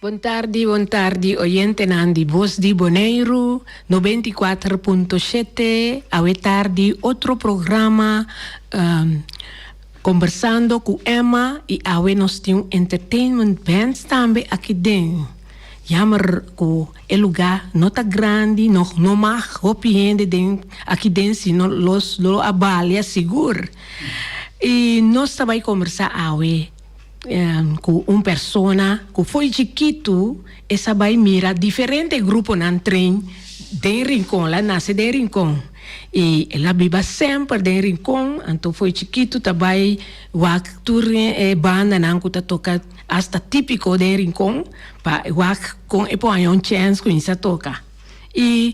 Bon tardi, bon tardi oyentenan di Bos di Boneiru 94.7 awe tardi otro programa Kombersando ku Emma i awe nos tin un entertainment band tambe aki den. Jammer ku e lugá no ta grandi no no mag hopi hende den aki den sino los lo a balia sigur. I nos ta bai kombersá awe. Ku un persona ku fo'i chikitu e sa bai mira diferente gruponan train den Rincon. El a nase den Rincon i el a biba semper den Rincon. Anto fo'i chikitu ta bai wak tur e bandanan ku ta toka asta tipiko den Rincon pa wak kon e por haña un chèns kuminsá toka. I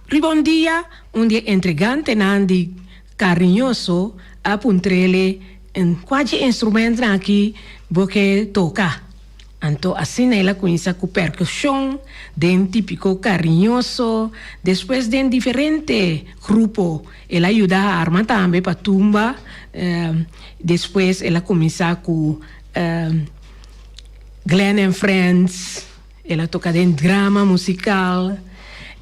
riba un dia un di e entregantenan di Cariñoso a puntr'ele en kua dje instrumentnan aki bo ke toka. Anto asina el a kuminsá ku perkushon den Típiko Cariñoso, despues den diferente grupo. El a yuda arma tambe pa tumba, despues el a kuminsá ku Glenn and Friends, el a toka den drama musikal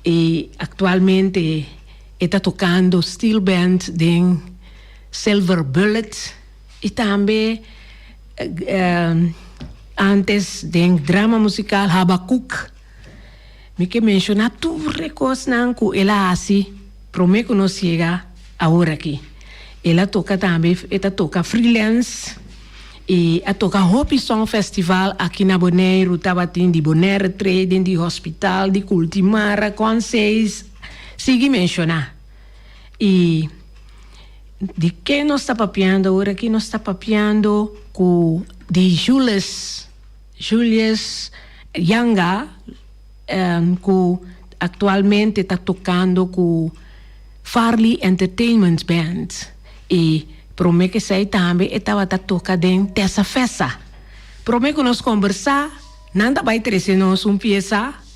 i aktualmente E ta tocando steel band den Silver Bullet y tambe antes den drama musical Habakuk. Mi ke menciona tur e cosnan cu el a haci prome cu nos yega awor aki. El a toca tambe, e ta toca freelance y a toca hopi song festival aki na Boneiru, tabatin di Bonaire Trading, di Hospital, di Cultimara, Conseis. Sigui menshoná. I di ke nos ta papiando ora aki? Nos ta papiando ku di Jules, Julius Janga, ku aktualmente ta tokando ku Farley Entertainment Band. I promé ku esei tambe e tabata toka den Tessa Fessa. Promé ku nos kombersá, nan ta bai trese nos un piesa.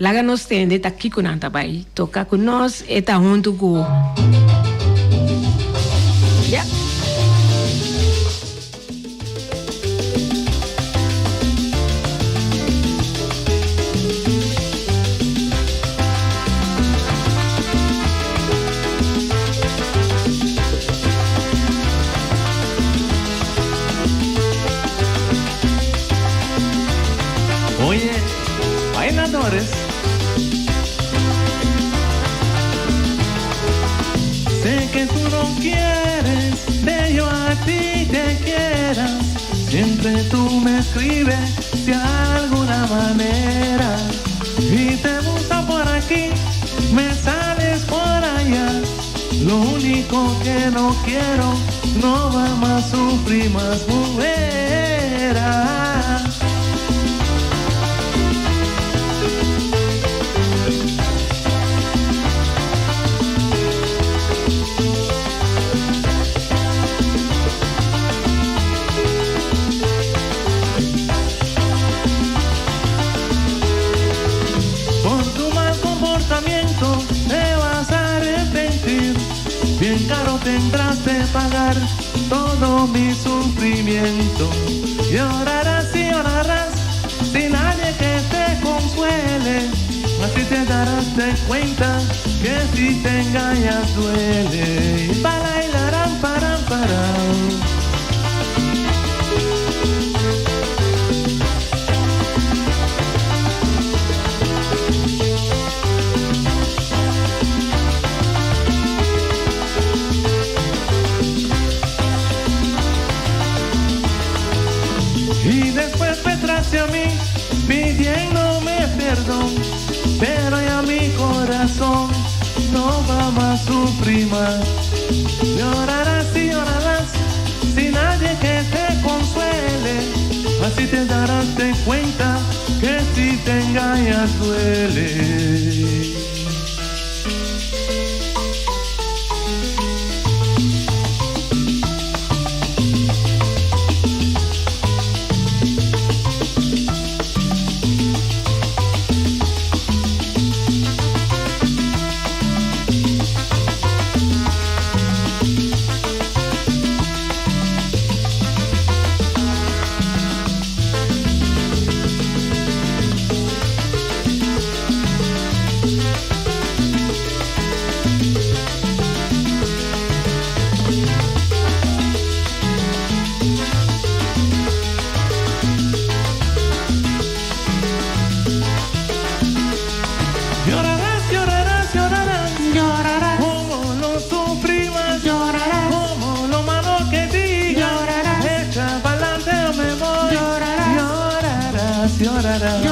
Laga nos tende ta kiko nan ta bai toka ku nos, e ta huntu ku. Ya. Oye. Bailadores. Sé que tú no quieres que yo a ti te quiera. Siempre tú me escribes de alguna manera. Y te busco por aquí, me sales por allá. Lo único que no quiero, no va más sufrir más mujer. Por tu mal comportamiento te vas a arrepentir. Bien caro tendrás de pagar todo mi sufrimiento. Llorarás y llorarás sin nadie que te consuele. Así te darás de cuenta que si te engañas duele. Bailarán, param, param. Y después vendrás hacia mí pidiéndome perdón, pero ya mi corazón no va más sufrir más. Llorarás y llorarás sin nadie que te consuele, así te darás de cuenta que si te engañas duele.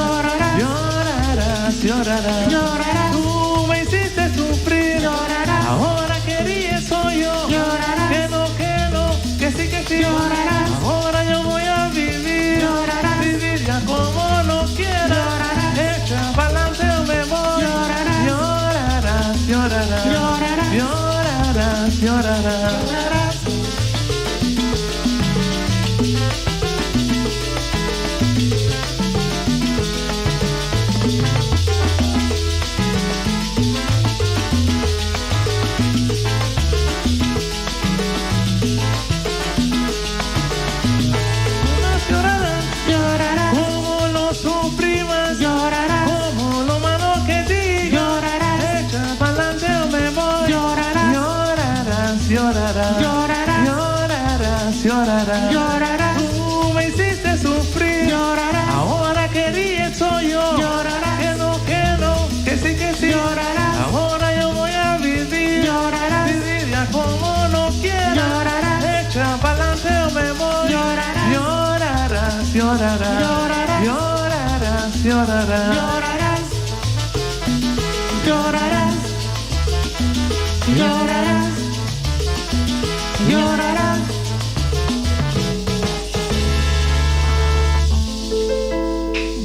Llorarás, llorarás, llorarás. Llorarás. Tú me hiciste sufrir. Llorarás. Ahora que ríes soy yo. Llorarás. Que no, que no, que sí, que sí. Llorarás. Ahora yo voy a vivir. Llorarás. Vivir ya como no quiera. Llorarás. Echa pa'lante o me voy. Llorarás. Llorarás, llorarás. Llorarás. Llorarás, llorarás. Llorarás. Llorarás, llorarás, como lo sufrí más, llorarás, como lo malo que digo, llorarás, echa pa'lante o me voy, llorarás, llorarás, llorarás, llorarás, llorarás, llorarás, llorarás, tú me hiciste sufrir, llorarás, ahora que ríes soy yo, llorarás, que no, que no, que sí, que sí, llorarás, ahora yo voy a vivir, llorarás, vivir ya como no quiera, llorarás, echa pa'lante o me voy, llorarás, llorarás, llorarás, llorarás, llorarás, llorarás, llorarás, llorarás, llorarás, llorarás.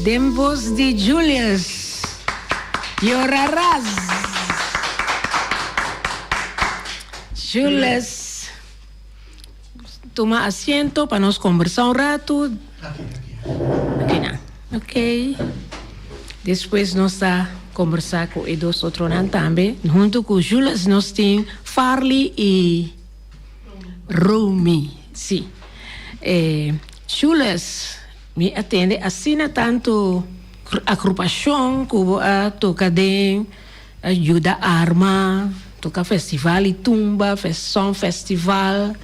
Den bos di Julius, Yorarás. Julius, tuma asiento pa nos kombersá un ratu. Aki nan. Ok. Despues nos ta kombersá ku e dos otronan tambe. Huntu ku Julius nos tin Farley i Romy. Sí. Julius, mi a tende asina tantu agrupashon ku bo a toka den, a yuda arma, toka festival i tumba, song festival.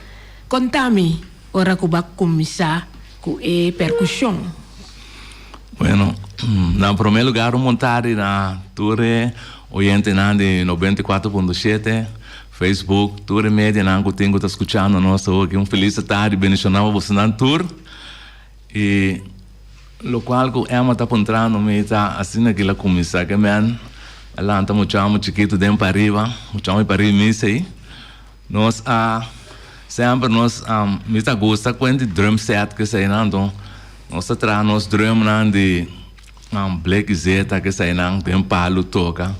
Konta mi ora ku bo a kuminsá ku e perkushon. Bueno, na promé lugar un montadi na tur e oyentenan di 94.7, Facebook, tur e medianan ku tin ku ta skuchando nos awoki. Un felis tardi bendishoná pa bosonan tur. I lokual ku Emma ta puntrando mi ta asina ki la kuminsá ke men a lanta muchamu chikitu den pariba, muchamu pariba misa ei. Nos a semper nos mi ta gusta kuenti drum set keseinan anto nos ta traha nos drumnan di blek zeta keseinan den palu toka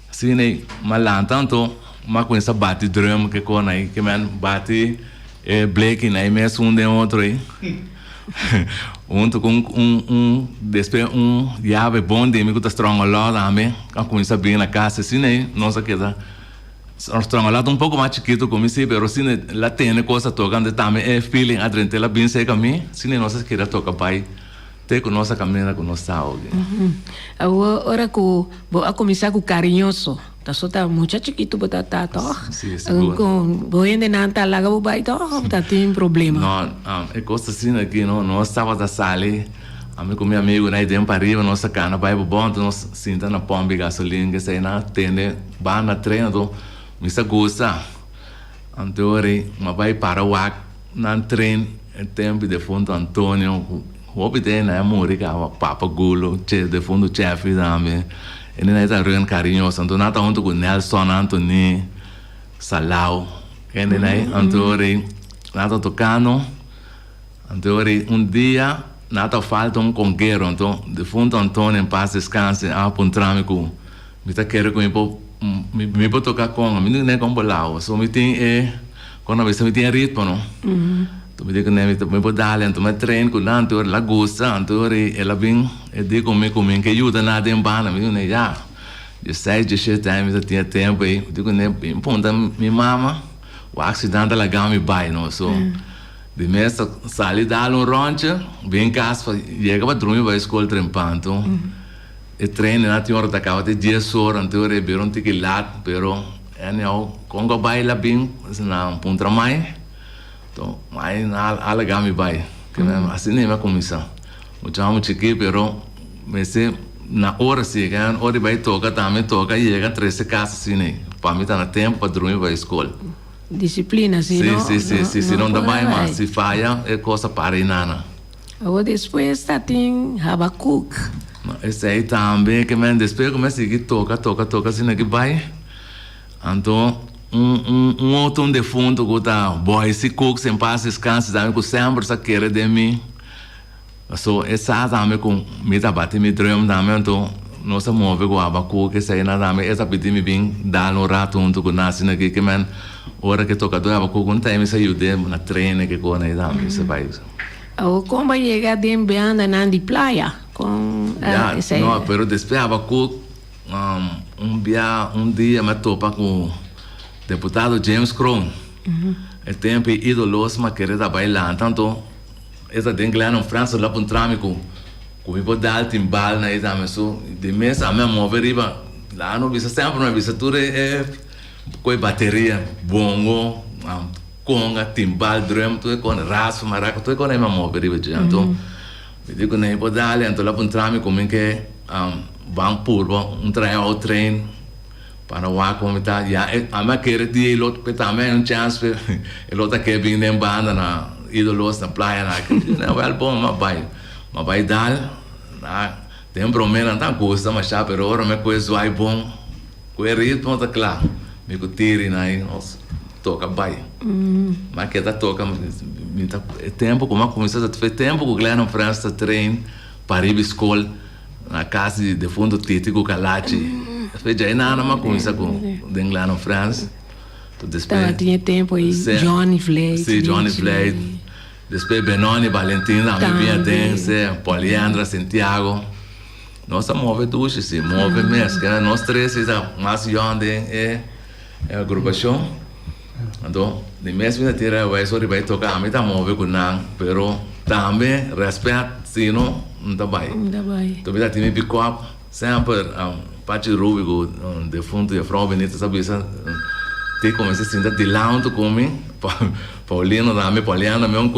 asina ei ma lanta anto ma kuminsa bati drum ke kona ei ke men bati e blekinan ei mes un den otro ei hunto ku un un despues un yabe bon di mi ku ta strongolò tambe a kuminsa bini na kas asina ei nos a keda. Strongolá ta un poko mas chikitu ku mi si, pero si el a tene kos a toka antes tambe e feeling a drenta el a bin serka mi, si nos a keda toka bai te ku nos a kaminda ku nos ta awe. Awor ora ku bo a kuminsá ku Cariñoso, ta so ta mucha chikitu bo ta ta tòg? Si, sigur. Ku bo hendenan ta laga bo bai tòg òf ta tin problema? No, e kos ta asina aki no, nos tabata sali. Ami ku mi amigunan ei den pariba nos a kana bai bobon anto nos sinta na pòmpi gasolin kesei nan a tende banda tren anto mi sa gusta anto ora ei mi a bai para wak nan tren e tempu di defunto Antonio ku hopi den nan a muri kaba papa Gulo che defunto Cheffy tambe e nan ta reun kariñoso anto nan ta hunto ku Nelson Anthony Salau kende nan ei anto ora ei nan ta tokando. Anto ora un dia na ta falta un conguero, anto difunto Antonio en paz descanse a puntra mi cu mi ta kere cu mi por mi por toca conga, mi no ne con bolao, so mi tin e con a bisa mi tin e ritmo no, anto mi di cu ne mi por dale, anto mi a train cu nan, anto ora el a gusta, anto ora el a bin e di cu mi cu mi ke yuda na den banda, mi di cu ne ya, dieseis diesshete aña mi ta tin e tempo ey, mi di cu ne mi puntra mi mama, wak si nan ta laga mi bay no, so. Di mes ta sali dal un rondje, bin kas pa yega pa drumi bai skol trempanto. E trein na tin ora ta kaba te dies ora, anto ora e bira un tiki lat, pero anyhow kon ku a bai la bin na puntra mai, to mai na a laga mi bai. Asina mi a kuminsá. Mucha hopi chikí pero mester na ora si, ora di bai toka tambe toka yega trese kas asina pa mi ta na tempo pa drumi bai skol. Disciplina, si no. Si, si, si, si, si no ta bai mas, si faya e cos a para y nana. Awor despues ta tin Habakuk. Esei tambe ke men despues ku mi a sigui toka toka toka asina ki bai anto un un un otro un defunto ku ta Boysie Cooks en pas descanse tambe ku semper sa kere den mi paso e sa tambe ku mi ta bati mi drum tambe anto nos a move ku Habakuk esei nan tambe e ta pidi mi bin dal un rato hunto ku nan asina ki ke men ora ke tokador Habakuk un time mi sa yude na train ke kos tambe sa bai. Awor kon bo a yega den beandanan di playa? Kon Ya, esei? no, pero despues Habakuk, un bia, un dia mi a topa ku deputado James Kroon. E tempu e Idolos mi a kere ta bai lanta, anto e ta den Glennon Frans, el a puntra mi ku ku mi por dal timbal na e tambe. So, di mes ami a move riba, la no bisa semper mi a bisa tur e e ku e bateria, bongo, Conga, timbal, drum, tur e con, raspa, maraca, tur e con ei mi a move riba dje. Anto mi di cu nan por dale, anto el a puntra mi cu mi ke ban purba un tryout train pa nan wak como mi ta. Ya ami a kere di e lot pe tambe hay un chance pe e lot a ke bin den banda na Idolos na playa na aki. Mi di wel bon mi a bay. Mi a bay dal, na den prome nan ta gusta masha pero ora mi a coge zwaai bon cu e ritmo ta cla mi cu tiri na ei nos. Toka bai. Ma keda toka mi ta e tempo ku mi a kuminsá ta e tempo ku Glennon Frans ta train pa riba e skol na kas di defunto Titi ku Kalachi. Despues djai nana mi a kuminsá ku den Glennon Frans. Despues Tabatin e tempo ei Johnny Vleet. Si Johnny Vleet. Despues Benoni Valentin tambe bin aden, si Poliandra Santiago. Nos a move dushi si, move mes. Nos tres si ta mas yòn den e. E agrupashon, anto di mes mi ta tira e wes ora bai toka ami ta move ku nan pero tambe rèspèt si no N ta bai. Anto mi ta tin mi pikòp semper Pachi Ruby ku defuntu Jefrou Benito sa bisa tin kuminsá sinta dilanti ku mi Paulino tambe Pauliana mi un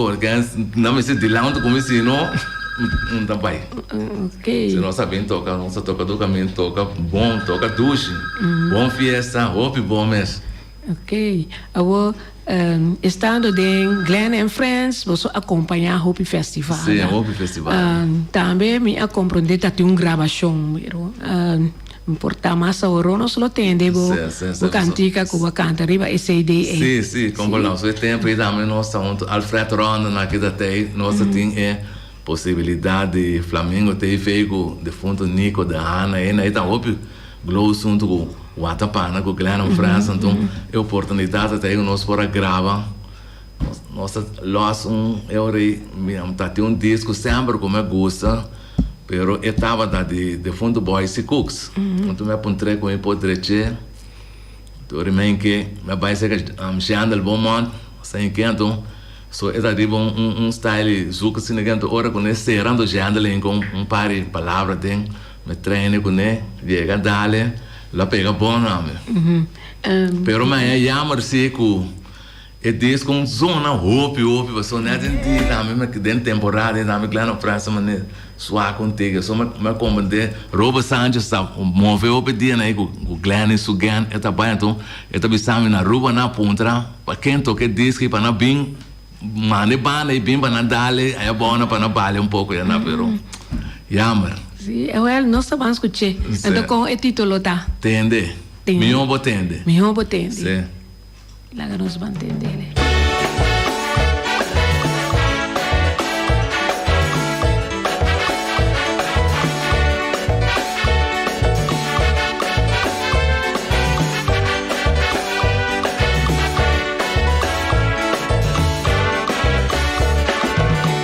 nan mester dilanti ku mi si no N ta bai. Si nos a bin toka, nos a toka tur kaminda, toka bon, toka dushi, bon fiesta, hopi bon mes. Ok, awor estando den Glen and Friends boso a kompañá hopi festival. Sí, hopi festival. Tambe mi a komprondé ta tin un grabashon, pero por ta mas awor nos lo tende bo kantika ku bo a kanta riba e CD ei. Sí, sí, kon por nos e tempu ei tambe nos ta huntu Alfred Rondon aki ta tei, nos ta tin e. Posibilidad di Flamingo TV cu defunto Nico de Haan e na ta hopi glow hunto cu Watapana cu Glennon Frans anto e oportunidad ta ta cu nos por a graba nos ta los un e ora ey mi ta tin un disco semper cu mi a gusta pero e tabata di defunto Boysie Cooks anto mi a puntre cu mi por dreche Tur men ke mi a bai serka Shandel Beaumont sa in ke anto so e ta riba un un style zoek asina ke anto ora ku ne sera anto Shandel a hinka un par di palabra den mi traine kuné yega dale lo a pega bon na mi pero mi a jammer si ku E disco un zona hopi hopi pasobra net den di tambe mi den temporada tambe Glenn Ofresa mane swa contigo so mi a comprende Robert Sanchez ta move hopi dia na ku Glenn y su gang e ta bai anto e ta bisa mi na Aruba nan a puntra pa ken toca e disco y pa nan bin manda e banda y bin pa nan dale aya abao nan pa nan balia un poco ya na pero jammer. Si, awel nos ta ban scuche. Anto con e titulo ta? Tende. Miho bo tende. Miho bo tende. Si. Laga nos ban tendele.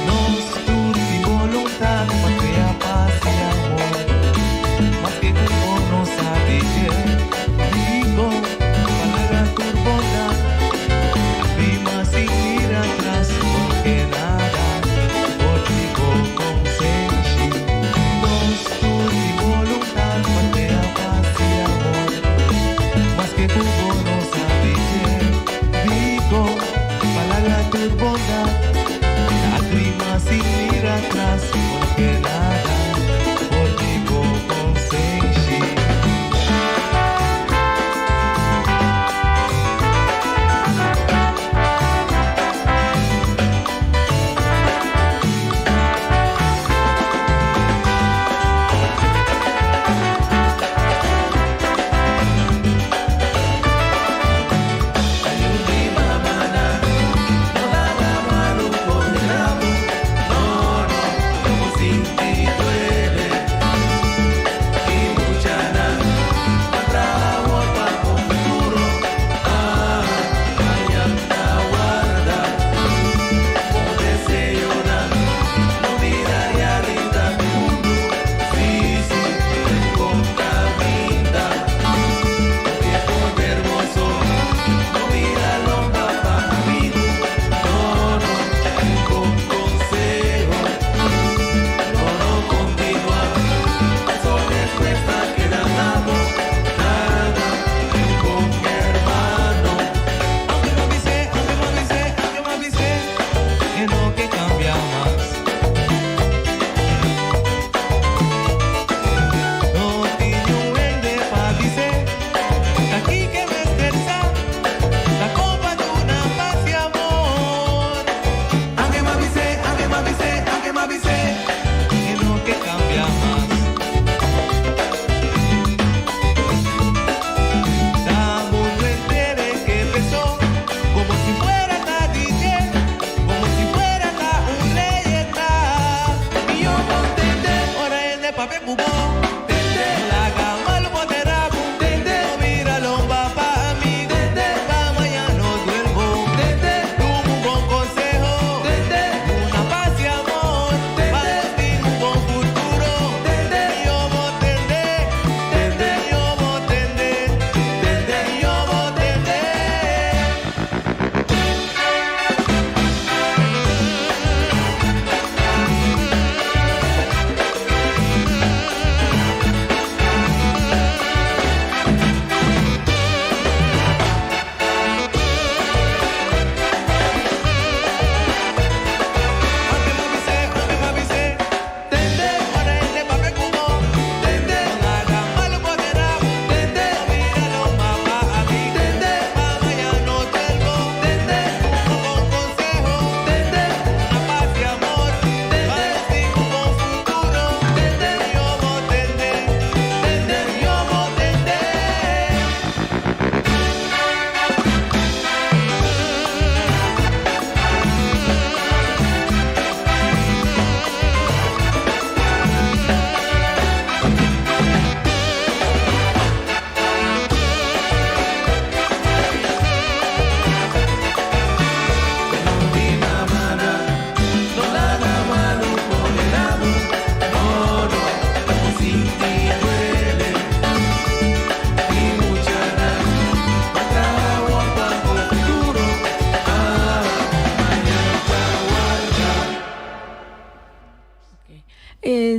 Nos tur tin voluntad pa crea paz y amor, maske cu bo no sa di dje. Digo, palabra tur bondad. papia ku bo Tende No laga malu podera bo Tende No bira lomba pa amigu Tende Pa maña no duel bo Tende Tuma un bon konseho Tende Duna pas i amor Tende Pa nos tin un bon futuro Tende Yo bo tende Tende Yo bo tende Tende Yo bo tende.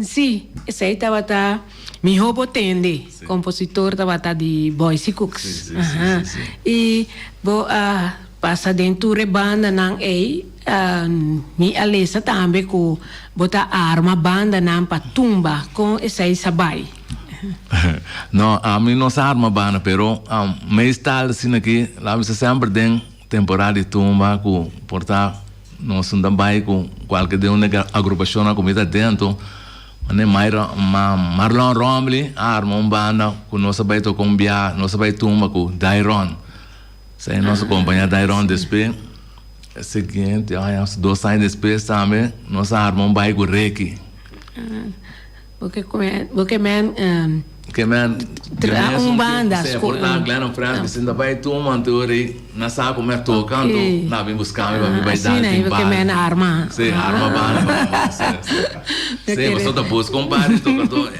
Sí, esei tabata mihó bo tende. Kompositor tabata di Boysie Cooks. I bo a pasa den tur e bandanan ei. Mi a lesa tambe ku bo ta arma bandanan pa tumba. Kon esei sa bai? No, ami no sa arma banda, pero meestal asina aki laat mi sa semper den Temporada di tumba ku por ta nos no ta bai ku kualke den un agrupashonnan ku mi ta dentro mane Mayra Marlon Rombley a arma un banda ku nos a bai toka un bia nos a bai tumba ku Dairon esei nos a kompaña Dairon despues e siguiente aña dos aña despues tambe nos a arma un bai ku Ricky. Bo ke men Ke men Tra un banda Se por ta Glennon Frans mi sinta bai tuma anto ori na sa ku mi a toka anto na bin buska mi pa mi bai dal tin banda. Ke men arma. Si arma banda pa mi si si. Si pasobra ta buska un par di tokadó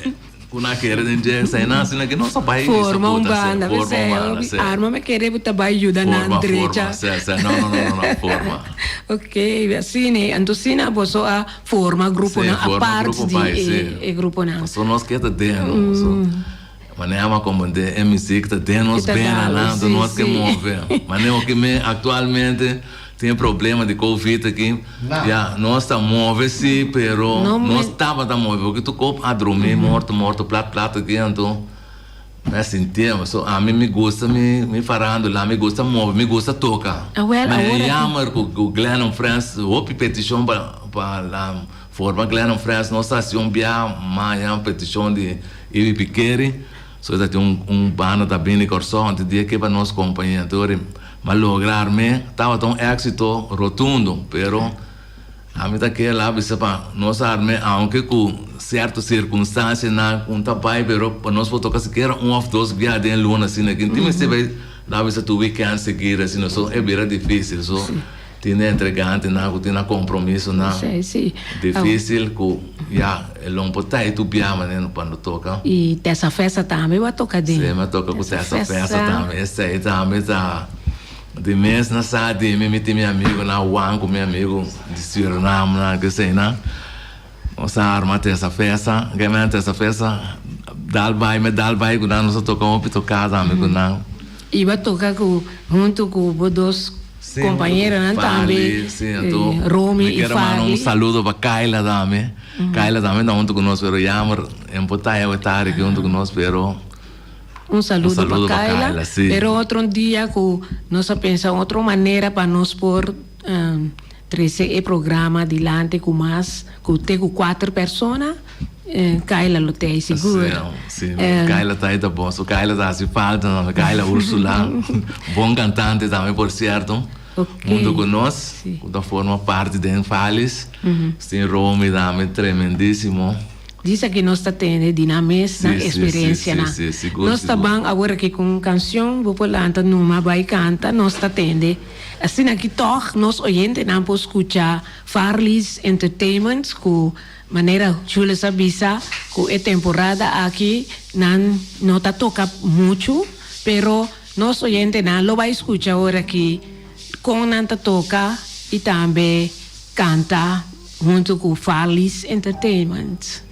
ku na kere den dje esei nan asina ke nos a bai Forma un banda forma un banda si. Arma mi kere bo ta bai yuda nan drecha. Forma forma si si no no no no forma. Ok asina anto asina boso a Forma gruponan apart di e gruponan. Pasobra nos ke ta den nos. Manera mi a komprende e muzik ta den nos benanan, anto nos ke move. Manera oki mi aktualmente tin e problema di covid aki, ya nos ta move si, pero nos tabata move porque tur kop a drumi morto morto plat plat aki anto mi a sintié. So ami mi gusta mi farandula, mi gusta move, mi gusta toka. Mi a yammer ku Glennon Frans hopi petishon pa. Pa la forma Glennon Frans nos ta haci un bia maña peticion di Ibi Pikeri so ta tin un un banda ta bini Corsou anto dia ke pa nos compañia anto ori ma logra arme tabata un exito rotundo pero ami ta kere la bisa pa nos arme aunke cu cierto circunstancianan cu ta bay pero pa nos por toca sikiera un of dos bia den luna asina ki tin mester bay la bisa tur weekend seguido asina so e bira dificil so. Tin e entregantenan ku tin nan kompromisonan difísil ku ya e lo por ta e tu bia manera cuando toka. I Tessa Festa tambe bo a toka den. Sí, mi a toka ku Tessa Festa tambe. Esei tambe ta di mes nan sa di mi, mi tin mi amigunan Juan ku mi amigu di Surinam nan keseinan. Nos a arma Tessa Festa, ke Tessa Festa dal bai mi dal bai ku nan nos a toka hopi toka tambe ku nan. I bo a toka ku huntu ku bo dos Compañeronan tambe, Romy y Fabi. Mi manda un saludo pa Kayla tambe. Kayla tambe ta hunto cu nos pero jammer en por ta awe tarde aki hunto cu nos pero. Un saludo pa Kayla. Pero otro dia cu nos a pensa otro manera pa nos por trece e programa dilanti cu mas cu te cu cuater persona. Kayla lo ta ei sigur. Sí, Kayla ta ei ta bon. So Kayla ta hasi falta tambe. Kayla Ursula, bon kantante tambe por sierto. Hunto ku nos, ku ta forma parti den Falis. Tin Romy tambe, tremendísimo. Disa ki nos ta tende di nan mes, nan experiencianan. Nos ta ban awor aki cu un cancion, bo por lanta numa bay canta, nos ta tende. Asina aki toch nos oyentenan por scucha Farley's Entertainment cu manera Jules a bisa cu e temporada aki nan no ta toca mucho, pero nos oyentenan lo bay scucha awor aki con nan ta toca y tambe canta. Huntu ku Farley's Entertainment.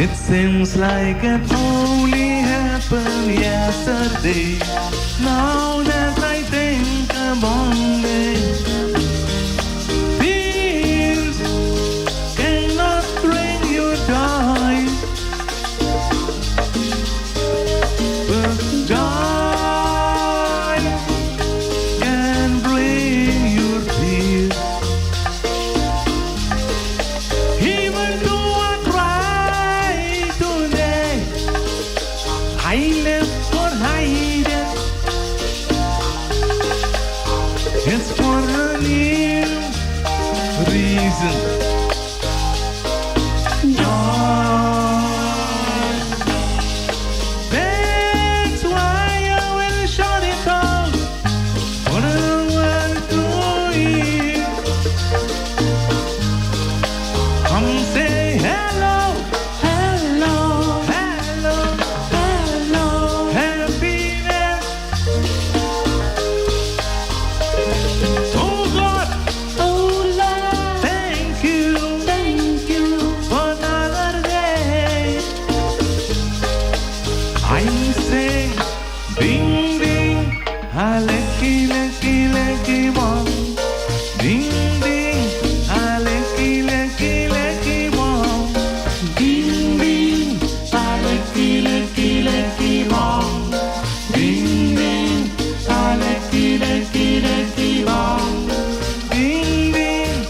It seems like it only happened yesterday Now that I think about it Tears cannot bring you joy But joy can bring you tears Even though I cry today I live for hiding It's for a new reason Joy That's why I will shout it out For the world to hear Come say hello Hello Hello Hello Happiness Oh God Oh Lord Thank you Thank you For another day I say Ding ding Aleki leki leki bom Ding ding Aleki leki leki bom Ding ding Aleki leki leki bom Ding ding Aleki leki leki bom Ding ding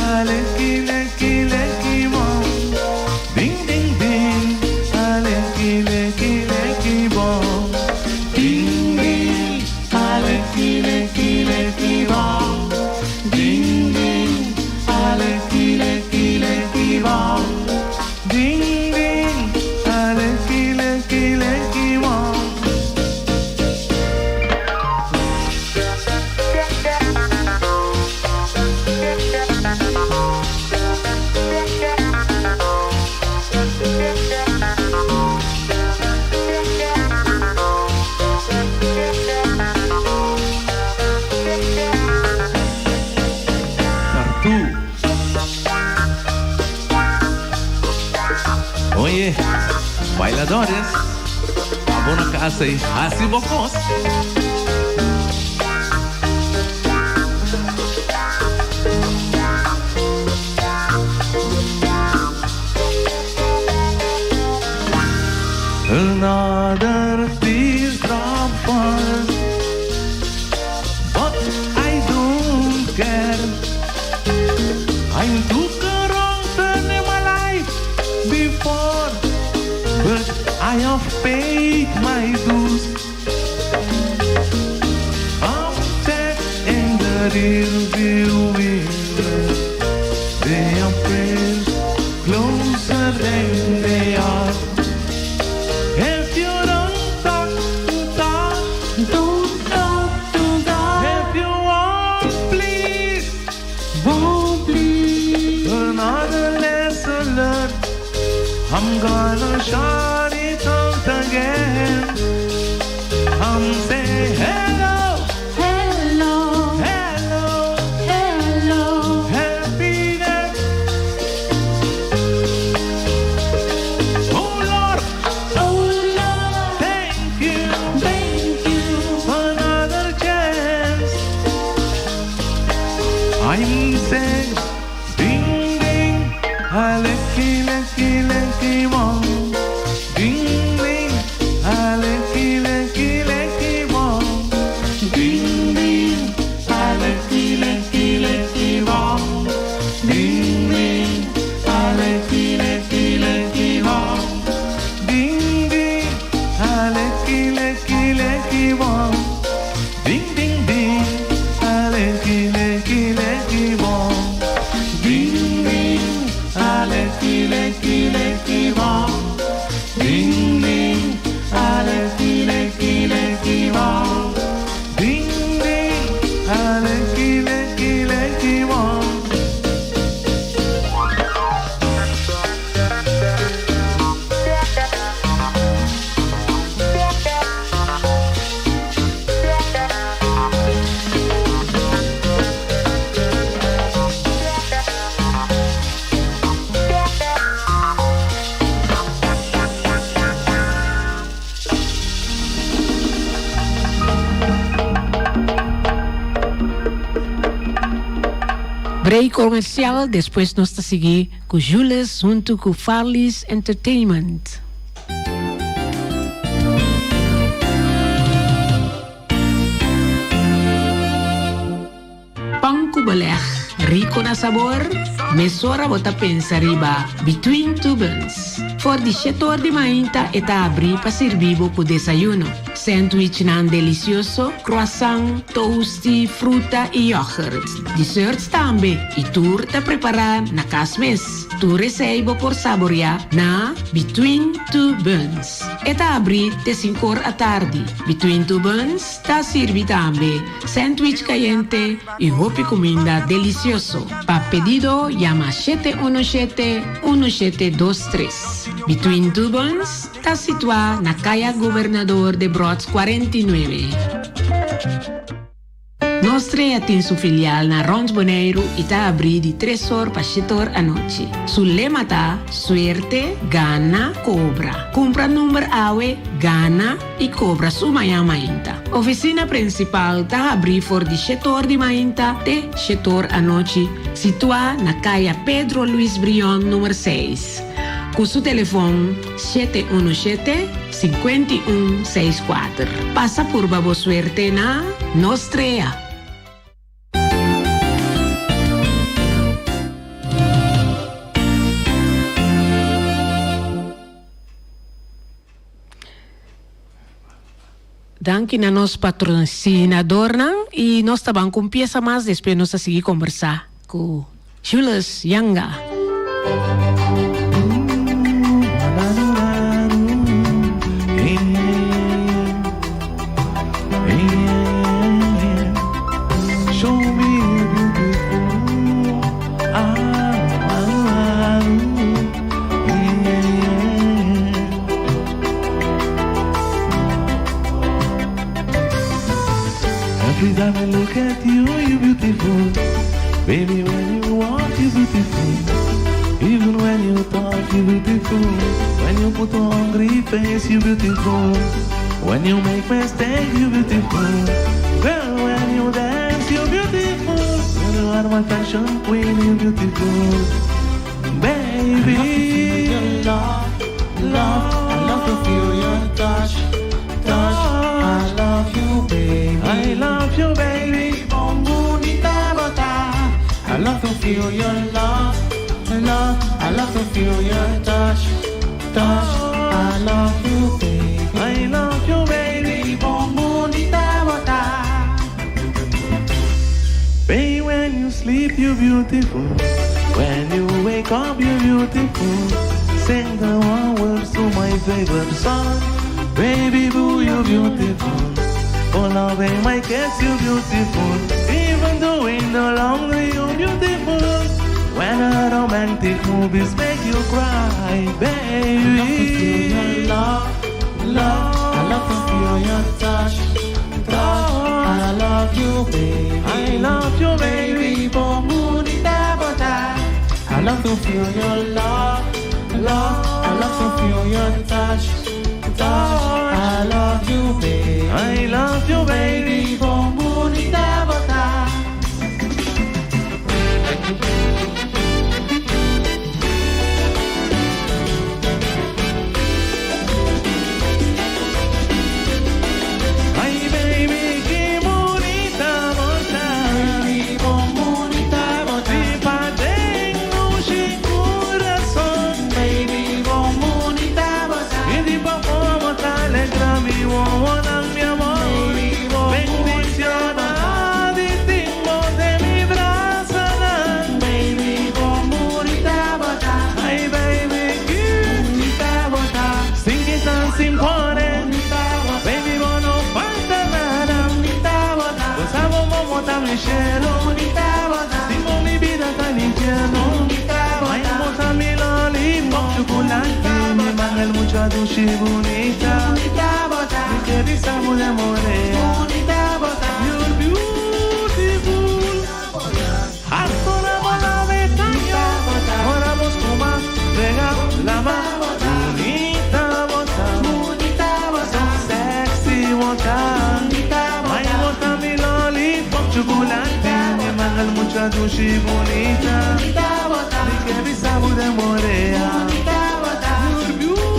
Aleki leki leki bom Ding ding ding Aleki leki leki bom Ding ding Aleki leki leki bom Ding ding Aleki leki leki bom Ding ding Aleki leki leki bom Tartu. Oye, bailadores, abo na casa y haci bo cos. Another teardrop falls, but I don't care. I took a wrong turn in my life before, but I have paid my dues. I'm set in the rearview mirror. They appear closer than they are. If you don't talk to talk, Don't talk to God. if you won't please, Won't please. another lesson learned. I'm gonna shout it out again. I'm say hello, Hello. hello. Sing, ding ding, aleki leki leki bon. Ding ding, aleki leki leki bon. Ding ding, aleki leki leki bon. Ding ding, aleki leki leki bon. Ding ding, aleki leki leki bon. Ding ding ding, aleki leki leki bon. Ding ding, aleki leki leki bon. Ding ding, aleki leki leki bon. Ding ding, aleki leki leki bon. Break comercial, despues nos ta sigui cu Jules hunto cu Farley's Entertainment. Pan cu beleg, rico na sabor? Mesora bo ta pensa riba Between Two Buns. For di shete or di mainta e ta abri pa sirbi bo cu desayuno. Sandwichnan delicioso, croissant, toasty, fruta y yoghurt. Desserts tambe y tur ta prepara na cas mes. Tur esey bo por saborea na Between Two Buns. E ta abri te sinkor atardi. Between Two Buns ta sirbi tambe sandwich cayente y hopi cuminda delicioso. Pa pedido yama shete uno shete, uno shete dos tres. Between Two Buns ta situa na Caya Gobernador Debrot 49. Nos Trea tin su filial na rond Boneiru i ta abrí di tres or pa shete or anochi. Su lema ta, Suerte, gana, kobra. Kumpra number awe, gana i kobra su mañan mainta. Ofisina prinsipal ta habrí for di shete or di mainta te shete or anochi, situá na Kaya Pedro Luis Brion number seis. Ku su telefon 717 51 64. Pasa purba bo suerte na Nos Trea! Danki na nos patrocinadornan y nos ta ban cu un pieza mas despues nos ta sigui conversa cu Jules Yanga. Every time I look at you, you beautiful. Baby, when you walk, you beautiful. Even when you talk, you beautiful. When you put on hungry face, you beautiful. When you make mistake, you beautiful. Girl, when you dance, you beautiful. Girl, you are my fashion queen, you beautiful. Baby. I love to feel your love, love. I love to feel your touch, touch. I love you, baby. I love you, baby. Bon bunita bo ta. I love to feel your love, love. I love to feel your touch, touch. I love you, baby. I love you, baby. Bon bunita bo ta. Baby, when you sleep, you're beautiful. When you wake up, you're beautiful. Sing the one words to my favorite song. Baby boo, you're beautiful. Oh, loving my kiss, you're beautiful. Even doing the laundry, you're beautiful. When a romantic movies make you cry, I love to feel baby. your love, love. I love to feel your touch, touch. I love you, baby. I love you, baby. Baby, bon bunita bo ta. I love to feel your love, love. I love to feel your touch, touch. I love you, baby. I love you, baby. Baby, bon bunita bo ta. mucha dushi bunita. Mi ke bisa bo den morea. You're beautiful.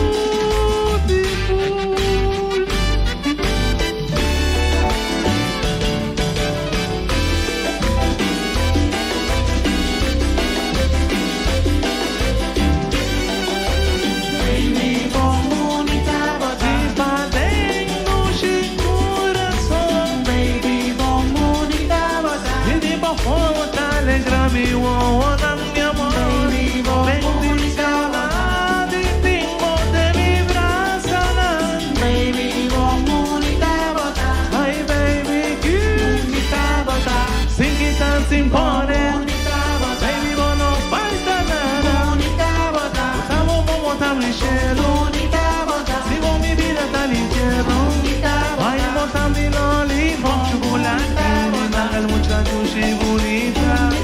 Sin pone, baby, bo no falta nada. Bo ta bo ta mi shelu. Si bo mi bida ta infierno. Ay, bo ta mi lollipop, chocolate. Mi mangel mucha dushi bunita.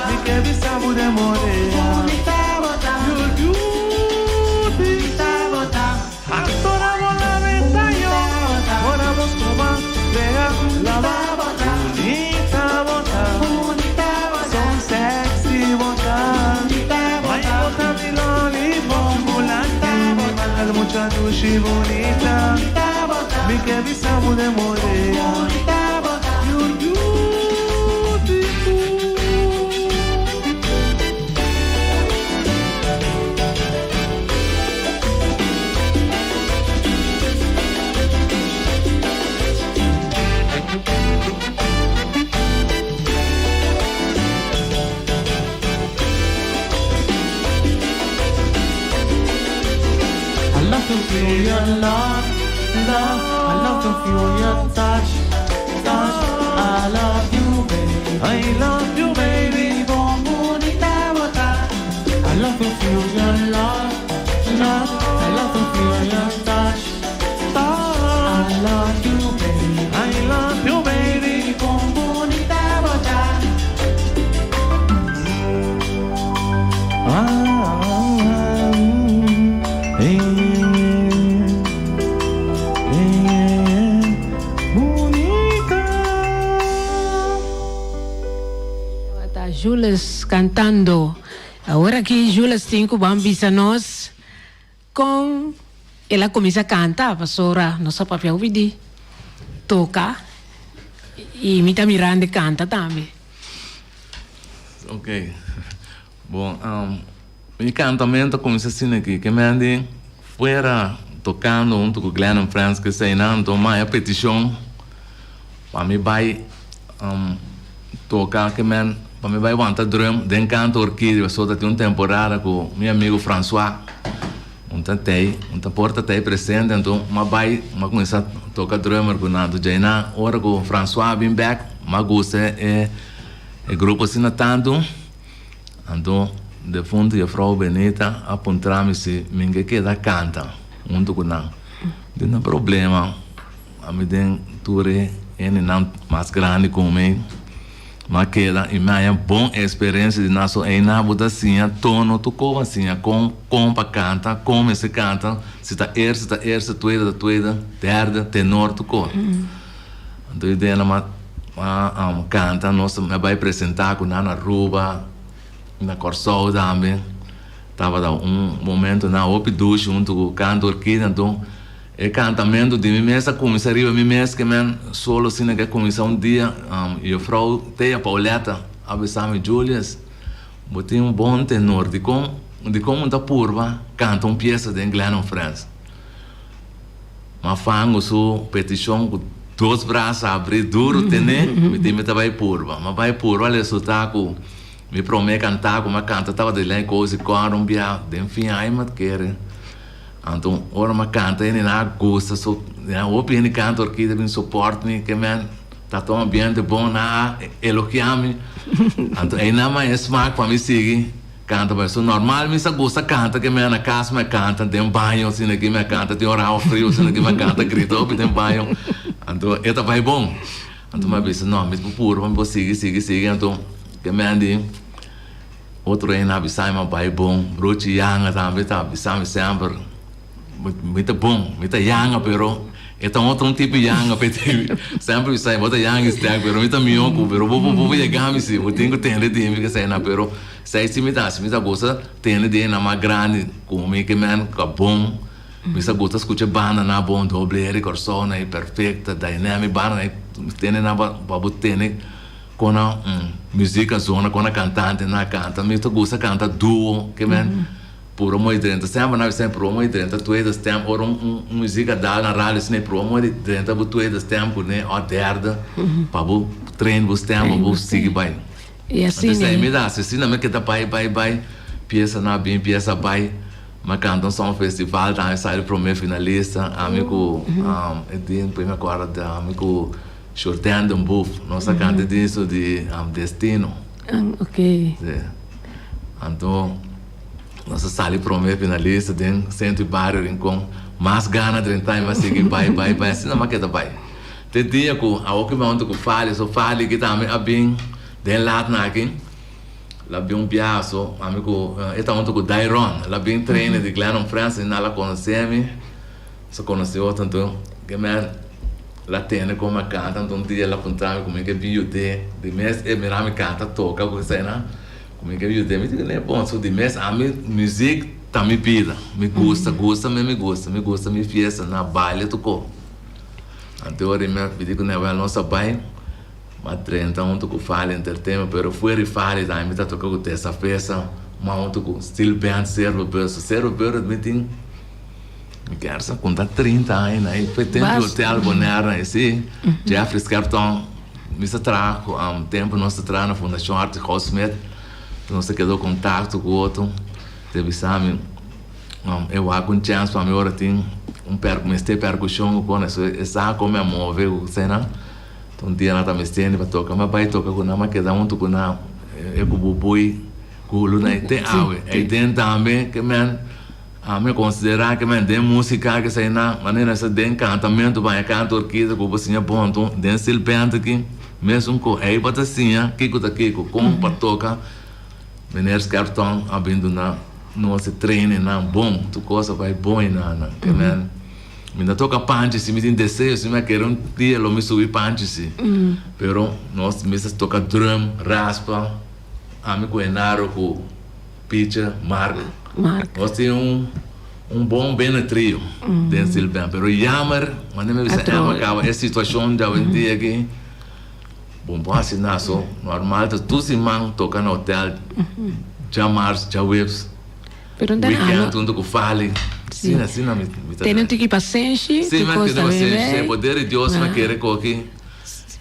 Mi ke bisa bo den morea. You're beautiful. Actora bo lamenta yo. Ora bo scoba, frega, laba. Bunita bo ta. So sexy bo ta. Ay, bo ta mi lollipop, chocolate. Mi mangel mucha dushi bunita. Mi ke bisa bo den morea. You're beautiful. I love to feel your love, love. I love to feel your touch, touch. I love you, baby. I love you, baby. I love to feel your love, love. I love to feel your touch, touch. I love you, baby. I love you, baby. Ah, ah, eh, eh, bonita. Ta Jules cantando. Awor aki Jules tin cu ban bisa nos con el a cuminsa canta pasobra nos a papia hopi di toca y mi ta mirando e canta tambe. Ok. Bon, mi cantamento a cuminsa asina aki, ke men di fuera tocando hunto cu Glenn and Friends ke eseinan, anto maya peticion pa mi bay toca ke men pa mi bay wanta drum den Canto Orquídea, pasobra ta tin un temporada cu mi amigo Francois un ta tey, un ta por ta tey presente, anto m'a bay m'a cuminsa toca drummer cu nan, anto djainan ora cu Francois a bin bek m'a gusta e grupo asina tanto. Anto defuntu Jefrouw Benita a puntra mi si mi ke keda kanta huntu ku nan. Di no problema, ami den tur e hendenan mas grandi ku mi, mi a keda i mi haña bon eksperensia di nan. So einan bo ta siña tono tur kos, bo a siña kon kon pa kanta, kon mester kanta, si ta eerste ta eerste, tweede ta tweede, derde, tenor, tur kos. Anto e dena ma ma canta nos a bay presenta cu nan na Aruba na Corsou tambe tabata un momento nan hopi dushi hunto cu Canto Orquídea anto e cantamento di mi mes a cuminsa riba mi mes ke men solo asina ke a cuminsa un dia juffrouw Thea Pauletta a bisa mi Julius bo tin un bon tenor dicon dicon bo no ta purba canta un pieza den Glennon Friends. Ma fango su peticion cu dos brasa abri duro tene, mi tin mi ta bay purba. Ma bay purba resulta cu mi prome canta cu mi canta tabata di ley cosi cor un bia den fin ay mi kere. Anto ora mi canta hende nan a gusta so hopi hende canta orkida bin support mi ke men ta ta un ambiente bon nan a elogia mi. Anto eynan mi a smaak pa mi sigui. Canta pa eso normal mi sa gusta canta ke mi a na cas mi a canta den baño asina aki mi a canta tin ora awa frio asina aki mi a canta grita hopi den baño anto e ta bay bon anto mi a bisa no mi por purba mi por sigui sigui sigui anto ke mi a di otro hende a bisa mi a bay bon brochi yanga tambe ta bisa mi semper mi ta bon mi ta yanga pero. E ta otro un tipo yanga pe ti. Semper mi sa bo ta yanga sterk pero mi ta mihó ku pero bo bo bo yega mi si bo tin ku tende di mi kesei nan pero esei si mi ta hasi mi ta gusta tende di hendenan mas grandi ku mi ke men ka bon mi sa gusta skucha bandanan bon doble R Kòrsou nan e perfecta dynamic bandanan e tende nan pa bo tende kon nan muzik a zona kon nan kantantenan a kanta mi ta gusta kanta duo ke men. Puro mooi drenta semper na bisa puro mooi drenta tweede stem ora un un muziek a dal na radio asina puro mooi di drenta bo tweede stem ku ne o derde pa bo train bo stem pa bo sigui bai. I asina. Anto esei mi ta hasi asina mi keda bai bai bai piesa na bin piesa bai mi a kanta un song festival tambe sali prome finalista ami ku e din pui mi akorda ami ku Jourdain den Boef nos a kanta e diso di Destino. Ok. Si anto. Nos a sali prome finalista den Centro y Bario Rincon. Mas gana drenta y mas sigui bai bai bai asina mas keda bai. Te dia cu awor cu mi a hunta cu Fali so Fali ki tambe a bin den laatnan aki la bin un biaha so ami cu e ta hunta cu Dairon la bin trainer di Glennon Friends y nan la conoce mi so conoce otro anto ke men la tende con mi a canta anto un dia la puntra mi cu mi ke bin yude di mes e mira mi canta toca cu eseinan. Ku mi ke yuda mi di ne bon so di mes ami muzik ta mi bida mi gusta gusta mi mi gusta mi gusta mi fiesta na baile tuko anto ora mi a pidi ku ne wèl nos a bai mi a drenta huntu ku Fali Entertainment pero fuera di Fali tambe mi ta toka ku Tessa Fesa mas huntu ku Steel Band Servo Bird so Servo Bird mi tin mi kier sa konta 30 aña na e tempo di Hotel Bonaire na e si Jeffrey Skerton. Mi sa traha ku tempu nos ta traha na Fundashon Arthur Goudsmit, nos ta keda kontakto ku otro, ta bisa mi e wak un chèns pa mi ora tin un mester perkushon ku kos, e sa kon mi a move ku eseinan, un dia nan ta mester mi pa toka, mi a bai toka ku nan, mi a keda huntu ku nan, e ku Bubui, Gulu nan te awe, ei den tambe ke men. Ami a konsiderá ke men den músika ke esei na manera sa den kantamentu baña kanta orkista ku bo siña bon anto den silbente aki mesun ku ei bo ta siña kiko ta kiko kon pa toka Meneer Skerpton a bin duna nos e trainingnan bon tur kos a bai bon einan ke men mi ta toka panchi si mi tin deseo si mi a kere un dia lo mi subi panchi si pero nos mester toka drum raspa ami ku Enaro ku Picha, Mark. Mark. Nos tin un un bon bene trio den Silben, pero jammer, wanneer mi bisa Emma caba e situacion di awendia aki, bon por haci nada, so normal ta tur siman toca na hotel, djamars, djaweps, Pero nta weekend hunto cu Fali, asina asina mi ta. Tene un tiki pasenshi, Si, mi a tene pasenshi, e poder di Dios mi a kere koki.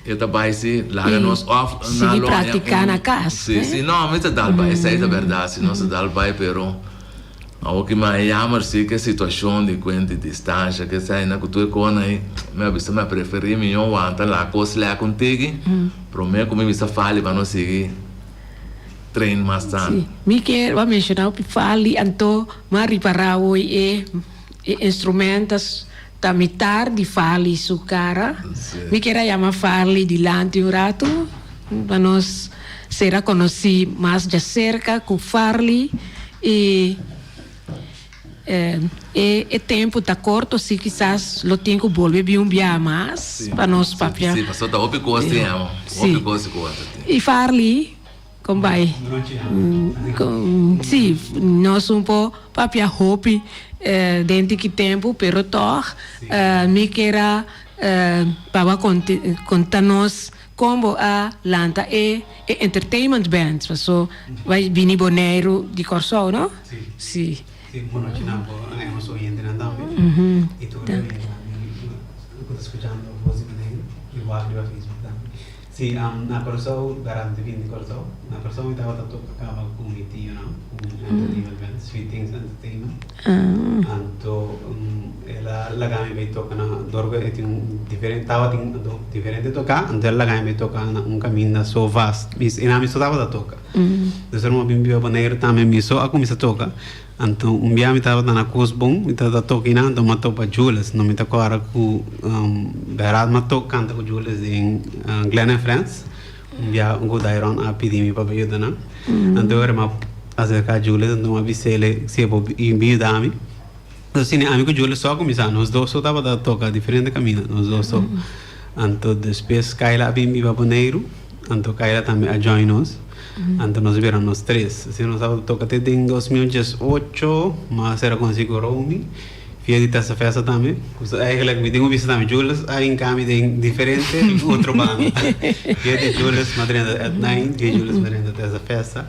E ta bai si laga nos of na Sigui lo haña practica un na cas, Si, eh? si, no, mi ta dal bai, esei ta berdad, si nos ta dal bai, pero awor ki mi a jammer si ke situacion di cuenta di distancia, ke esei na ku tur e kosnan ei, mi a bisa mi a preferi mi yon wanta laga kos lek un tiki, prome ku mi bisa fali pa nos sigui train mas tantu. Si, mi kier a menciona hopi fali, anto mi a ripara hoy e e instrumentos. Ta mitar di Farley su cara. Mi kier a yama Farley dilanti un rato pa nos sera conoci mas djacerca cu Farley y e e tempo ta corto si kisas lo tin cu bolbe bin un biaha mas pa nos papia. Si, pasobra ta hopi cos tin amo, hopi cos cu a ta tin. Y Farley Con bai? Sí, nos un por papia hopi den tiki tempu, pero tog mi kier a pa bo a konta nos kon bo a lanta e entertainment band, paso bai bini Boneiru di Kòrsou, no? Sí. Sí, bon nochi nan bo nos oyentenan tambe i tur e ku ta skuchando Voz di Boneiru i wak riba Facebook tambe. Sí, na Kòrsou, garante bin di Kòrsou. Na Kòrsou mi tabata toka kaba ku mi tionan, ku entertainment band, Sweet Things Entertainment. Anto el a laga mi bai toka na dor ku e tin un diferente, tabatin diferente toká, anto el a laga mi bai toka na un kaminda so vast. Mi, i nan mi so tabata toka. Despues mi a bin biba Boneiru tambe mi so a kuminsá toka. Anto un bia mi tabata na Kosbon, mi tabata toka einan, anto mi a topa Jules. No mi ta kòrda ku Bèrad mi a tok kanta ku Jules den Glen and Friends. Un bia ku Dairon a pidi mi pa bai yuda nan. Anto ora mi a aserká Jules, anto mi a bis'é si e por bin yuda mi. Asina ami ku Jules so a kuminsá, nos dos so tabata toka diferente kaminda, nos dos so. Anto despues Kayla a bin biba Boneiru, anto Kayla tambe a join nos, anto nos bira nos tres. Asina nos tabata toka te den 2018, mi a sera konosí ku Romy via di Testa Festa tambe, ku eigenlijk mi tin ku bisa tambe Jules a hinka mi den diferente otro banda. Via di Jules mi a drenta At Nine, via Jules mi a drenta Testa Festa.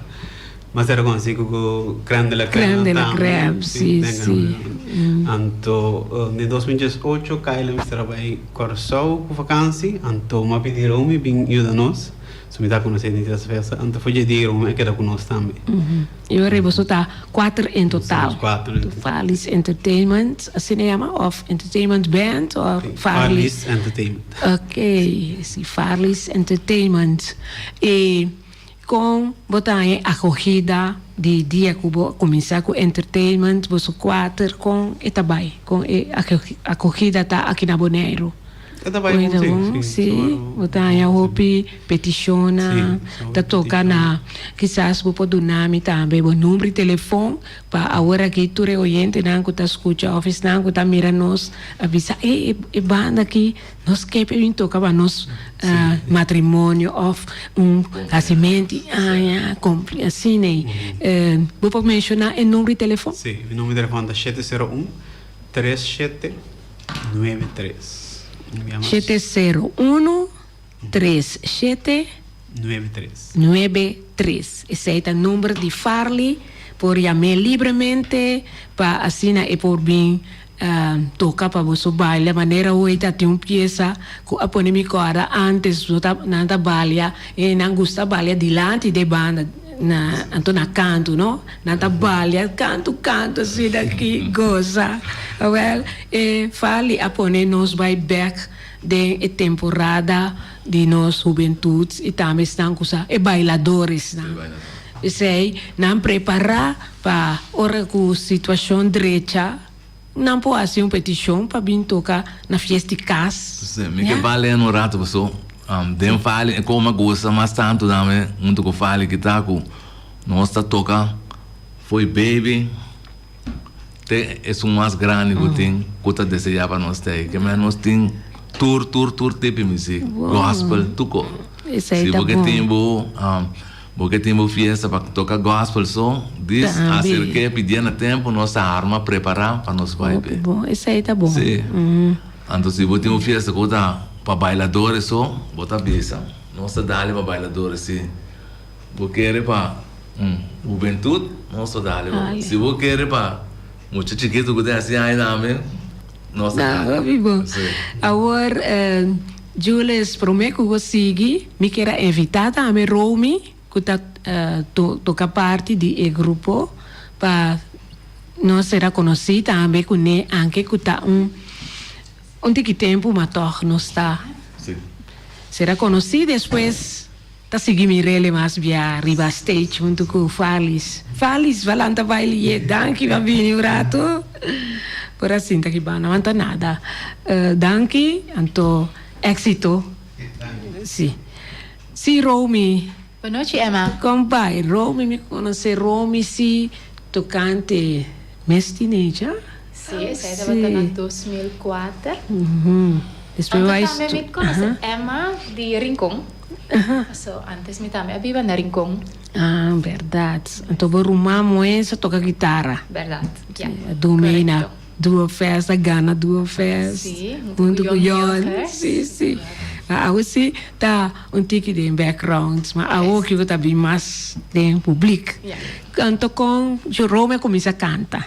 Mas era conoci cu Crème de la Crème. Crème de la Crème, si, si. Anto, den 2018 Kayla mester a bay Curaçao cu vakantie, anto mi a pidi Romy bin yuda nos, so mi ta conoce den esas festa, anto for dje dia Romy a keda cu nos tambe. Y ora boso ta cuater en total. Nos cuater en total. Farley's Entertainment, asina e yama, of Entertainment Band, of Farley's? Farley's Entertainment. Ok, si, Farley's Entertainment. E. Kon bo ta haña e akogida di dia ku bo a kuminsá ku entertainment, boso kuater, kon e ta bai? Kon e akogida ta aki na Boneiru? E ta bai bon, si. Si, bo ta haña hopi petishonnan, ta toka na, kisas bo por duna mi tambe bo number di telefon pa awor aki tur e oyentenan ku ta skucha òf esnan ku ta mira nos a bisa, e e banda aki Nos ke pa bin toka pa nos matrimonio of un hasimenti aña, cumpli, asina ei. Bo por menciona e number di telefon? Si, mi number di telefon ta 701 3793. 701 37 93. 93. Esei ta number di Farley, por yam'é libremente pa asina e por bin Toca pa boso baila manera hoy ta tin un pieza cu a pone mi corda antes no ta nan ta balia e nan gusta balia dilanti de banda na anto na canto no nan ta balia canto canto asina aki goza awel e Farley a pone nos bay bek den e temporada di nos hubentud y tambe esnan cu sa e bailadoresnan esey nan prepara Pa ora ku situashon drecha, nan por hasi un petishon pa bin toka na fiesta di kas. Sí, mi ke bale un rato paso den Fali e kos mi a gusta mas tantu tambe huntu ku Fali ki ta ku nos ta toka fo'i baby te esun mas grandi ku tin ku ta deseá pa nos ta ei. Ke men nos tin tur tur tur tipo di muzik, gospel, tur kos. Si bo ke tin bo. Bo ke tin bo fiesta pa toka gospel so, dis aserke pidié na tempo nos ta arma prepara pa nos bai pe. Hopi bon, esei ta bon. Si. Anto si bo tin un fiesta ku ta pa bailadores so, bo ta bisa, nos ta dali pa bailadores. Si bo kere pa hubentud, nos ta dali pa bo. Si bo kere pa mucha chikitu ku tin hasi aña tambe, nos ta dali. Hopi bon. Awor. Jules, promé ku bo sigui, mi kier a invitá tambe Romy, ku ta toka parti di e grupo, pa nos sera konosí tambe kuné, anke ku ta un un tiki tempu, ma tòg nos ta sera konosí. Despues ta sigui mir'é mas bia riba stage huntu ku Farlis. Farlis, ba lanta bai lié. Danki pa bini un ratu. Por a sinta aki banda, ma ta nada. Danki, anto éxito. Si. Si, Romy. Bonochi, Emma. Kon bai, Romy? Mi konosé Romy si tokante mes teenager. Si, esei tabata na 2004. Despues Anto bai tambe mi konosé Emma di Rincon. Paso antes mi tambe a biba na Rincon. Ah, berdad. Anto bo ruman muhé sa toka gitara. Berdad, ya. A dome na Duo Fest, a gana Duo Fest. Si, huntu ku Yon Hilgers. Si, si. Ma awe si ta un tiki den background, ma awo ki bo ta bin mas den publiek. Ya. Anto kon Jerome a kuminsá kanta?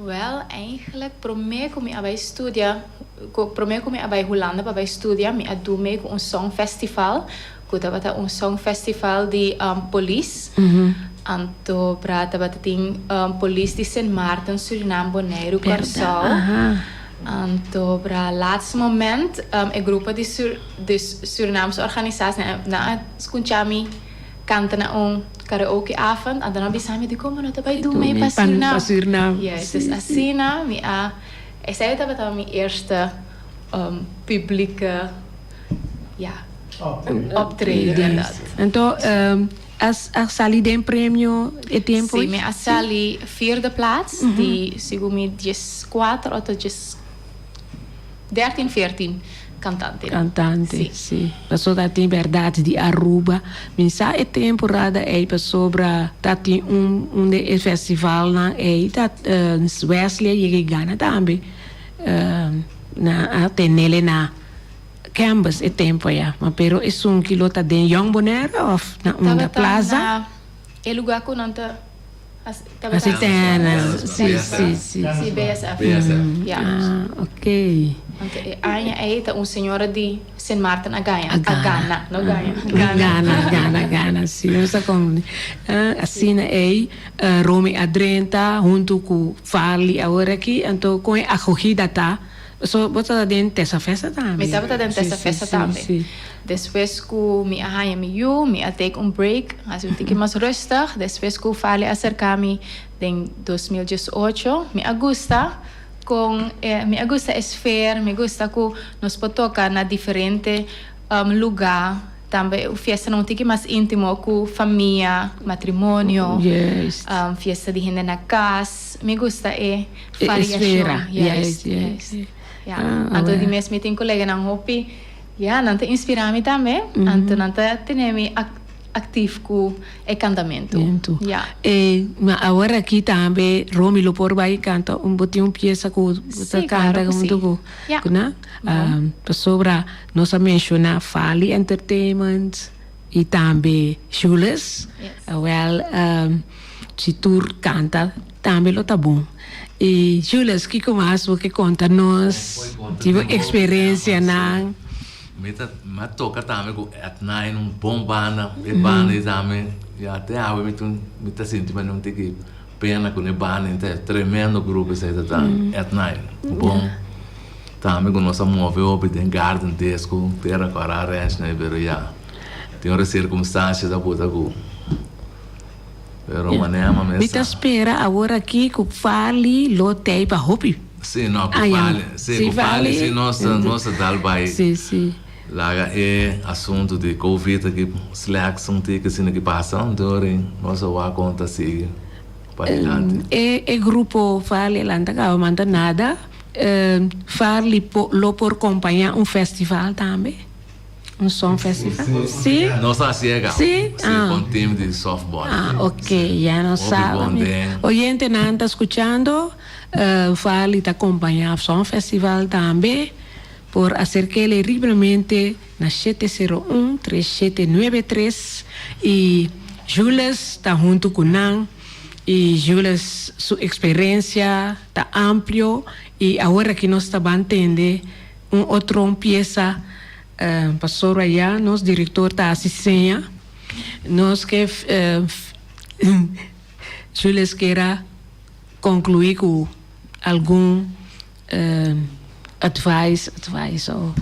Wel, eigenlijk promé ku mi a bai studia, ku promé ku mi a bai Hulanda pa bai studia, mi a du mee ku un songfestival, ku tabata un songfestival di polis. Anto bra tabata tin polis di Sint Maarten, Surinam, Boneiru, Kòrsou. Anto bra laatste moment e grupo di di Surinaamse organisatie nan a skuncha mi kanta na un karaoke avond, anto nan a bisa mi dikon bo no ta bai dun mee pa Surinam? Juist, dus asina mi a, esei tabata mi eerste publieke, ja, optreden inderdaad. Anto. A a sali den premio e tempo? Sí, mi a sali vierde plaats di segun mi dieskuater òf dies dertien veertien kantantenan. Kantante, sí. Pasobra ta tin bèrdat di Aruba. Mi sa e temporada ei pasobra ta tin un un di e festivalnan ei ta Wesley a yega i gana tambe. Nan a tenele na Canvas e tempo aya. Ma pero esun ki lo ta den Jong Bonaire of na unda? Tabata Plaza? na e lugar ku nan ta hasi tabata Hasi tennis. Si, si, si. Si, BSF. BSF. Ya. Ah, ok. Anto e aña ei ta un señora di Sint Maarten a gaña. A A gana. gana, no gaña. Gana. Gana, gana, gana. Si, nos a kon. Asina ei Romy a drenta huntu ku Farley awor aki. Anto kon e akogida ta? So bo tabata den Tessa Festa tambe? Mi tabata den Tessa Festa tambe. Despues ku mi a haña mi yu, mi a take un break, hasi un tiki mas rustig. Despues ku Farley a serka mi den 2018, mi a gusta kon e, mi a gusta e sfeer, mi gusta ku nos por toka na diferente lugá. Tambe un fiestanan un tiki mas íntimo ku famia, matrimonio, fiesta di hende na kas. Mi gusta e variashon. Juist, juist. Ja. Anto di mes mi tin koleganan hopi, ja, nan ta inspirá mi tambe. Anto nan ta tene mi aktif ku e kantamentu. Ja. E, ma awor aki tambe Romy lo por bai kanta un, bo tin un piesa ku bo ta kanta huntu ku, ku nan? Pasobra nos a menshoná Farley Entertainment i tambe Jules. Awel, si tur kanta tambe lo ta bon. I Jules, kiko mas bo ke konta nos di bo eksperensianan? Mi ta mi a toka tambe ku At Nine, un bon banda. E banda ei tambe, ya te awe mi tin mi ta sinti manera un tiki pena ku e banda ei ta tremendo grupo esei ta ta At Nine. Bon. Tambe ku nos a move hopi den Garden Disco, Tera Kòrá Ranch na pero ya tin ora sirkumstansia ta buta ku pero manera ma Mi mester. ta spera awor aki ku Farley lo tei pa hopi Si no ku aña. Farley si Si ku Farley si Farley nos ta nos ta dal bai Si si. laga e asuntu di covid aki slèks un tiki asina ki pasa anto ora nos a wak kon ta sigui padilanti. E e grupo Farley a lanta kaba manta nada. Farley lo por kompañá un festival tambe? Un song festival? Sí? Nos a hasié gau. Sí? Sí, ku un team di softball. Ah, ok. Ya nos Hopi sa. bon den. Oyentenan ta skuchando, Farley ta kompañá song festival tambe. Por aserk'é libremente na 701 3793 i Jules ta huntu ku nan. I Jules su eksperensia ta amplio i awor aki nos ta ban tende un otro un piesa pasobra ya nos direktor ta hasi seña nos ke Jules kera konklui ku algun Advice, advice oh.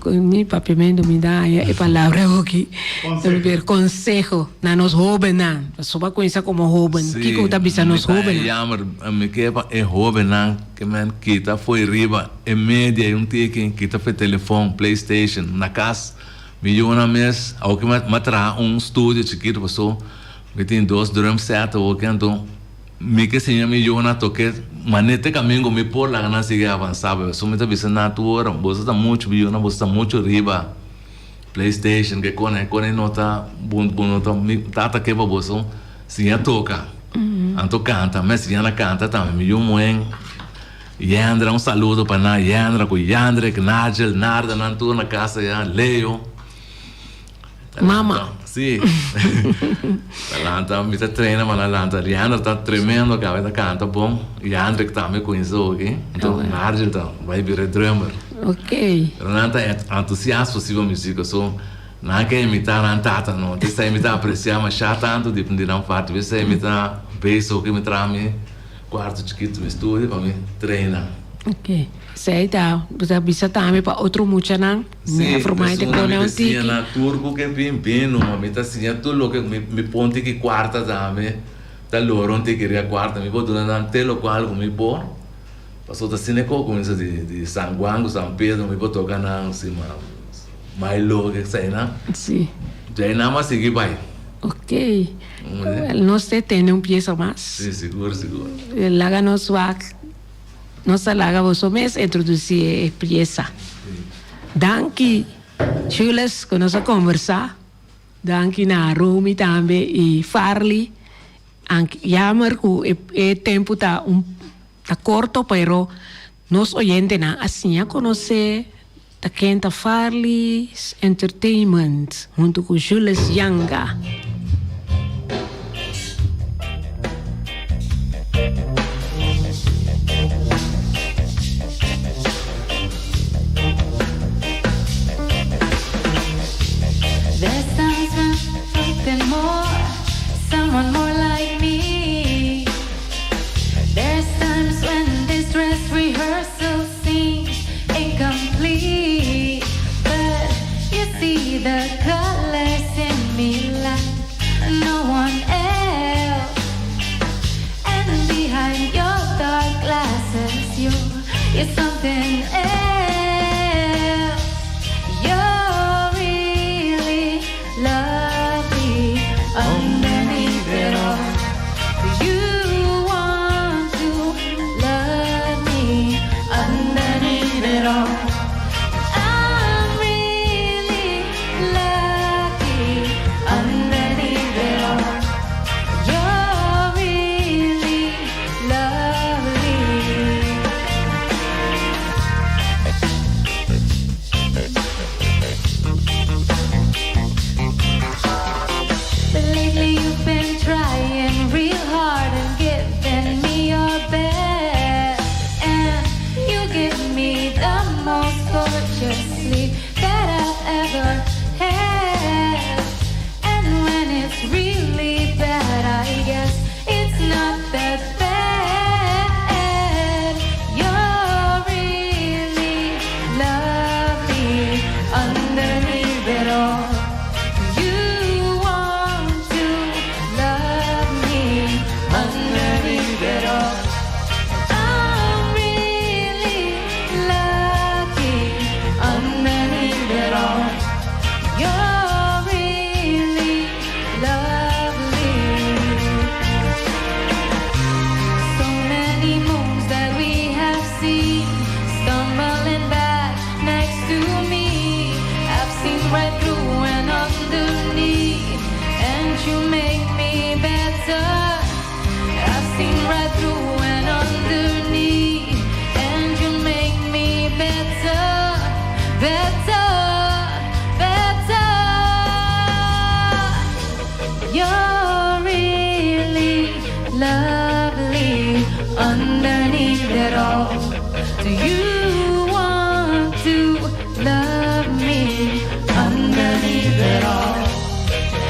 Mi papiamento mi ta haña e palabra hoki. Conseho. Conseho na nos hobennan. Pasobra bo a cuminsa como hoben. Sí, Kiko bo ta bisa nos mi ta hobennan? jammer, mi ke pa e hobennan ke men kita fo'i riba e media y un tiki, kita fo'i telefon, playstation, na cas. Mi yunan mes, awoki mi a traha un studio chikito paso mi tin dos drum set awoki anto. Mi ke siña mi yunan toke manera te kamingo mi por laga nan sigui avansá pasobra mi ta bisa nan tur ora boso ta muchu mi yunan boso ta muchu riba playstation ke kone kone no ta bon bon no ta mi tata ke pa boso siña toka anto kanta mi a siña nan kanta tambe mi yu muhé Yandra un saludo pa nan Yandra ku Yandrick Nigel Narda nan tur na kasa ya Leo. Mama. Sí. Ta lanta, mi ta traina pa nan lanta. Leandro ta tremendo caba, e ta canta bon. Yandrick tambe cuminsa hoki. Enton Nigel ta bay bira e drummer. Ok. Pero nan ta entusiasmo si pa musica. So nan ke imita nan tata no. Esei mi ta aprecia masha tanto di nan parti. Esei mi ta bezig hoki mi traha mi cuarto chikito, mi studio pa mi traina. Ok. Esei ta, bo ta bisa tambe pa otro muchanan. Sí, esun mi ta siña nan tur ku ke bin bin numa. Mi ta siña tur loke mi mi pon tiki kuarta tambe. Ta lora un tiki riba kuarta. Mi por duna nan te lokual ku mi por. Pasobra ta asina e kos kuminsa di di San Juan ku San Pedro mi por toka nan si ma mai loke esei nan. Sí. Djei nan a sigui bai. Ok. Wel, nos te tende un pieza mas. Sí, sigur, sigur. Laga nos wak. Nos ta laga boso mes introduci e pieza. Danki, Jules, cu nos a conversa. Danki na Romy tambe y Farley. Anke jammer cu e tempo ta un ta corto, pero nos oyentenan a siña conoce ta ken ta Farley's Entertainment hunto cu Jules Janga. There's something more, someone more like me. There's times when this dress rehearsal seems incomplete, but you see the colors in me like no one else. And behind your dark glasses, you're, you're something else. You're really lovely underneath it all. You want to love me underneath it all. I'm really lucky underneath it all. You're really lovely. But lately you've been trying real hard and giving me your best. And you give me the most gorgeous sleep that I've ever had. And when it's really bad, I guess it's not that bad. You're really lovely underneath it all. You want to love me underneath it all. I'm really lucky underneath it all. You're really lovely. So many moons that we have seen stumbling back next to me. I've seen right through and underneath, and you make me better. I've seen right through and underneath, and you make me better, better, better. You're really lovely underneath it all. Do you want to love me underneath it all?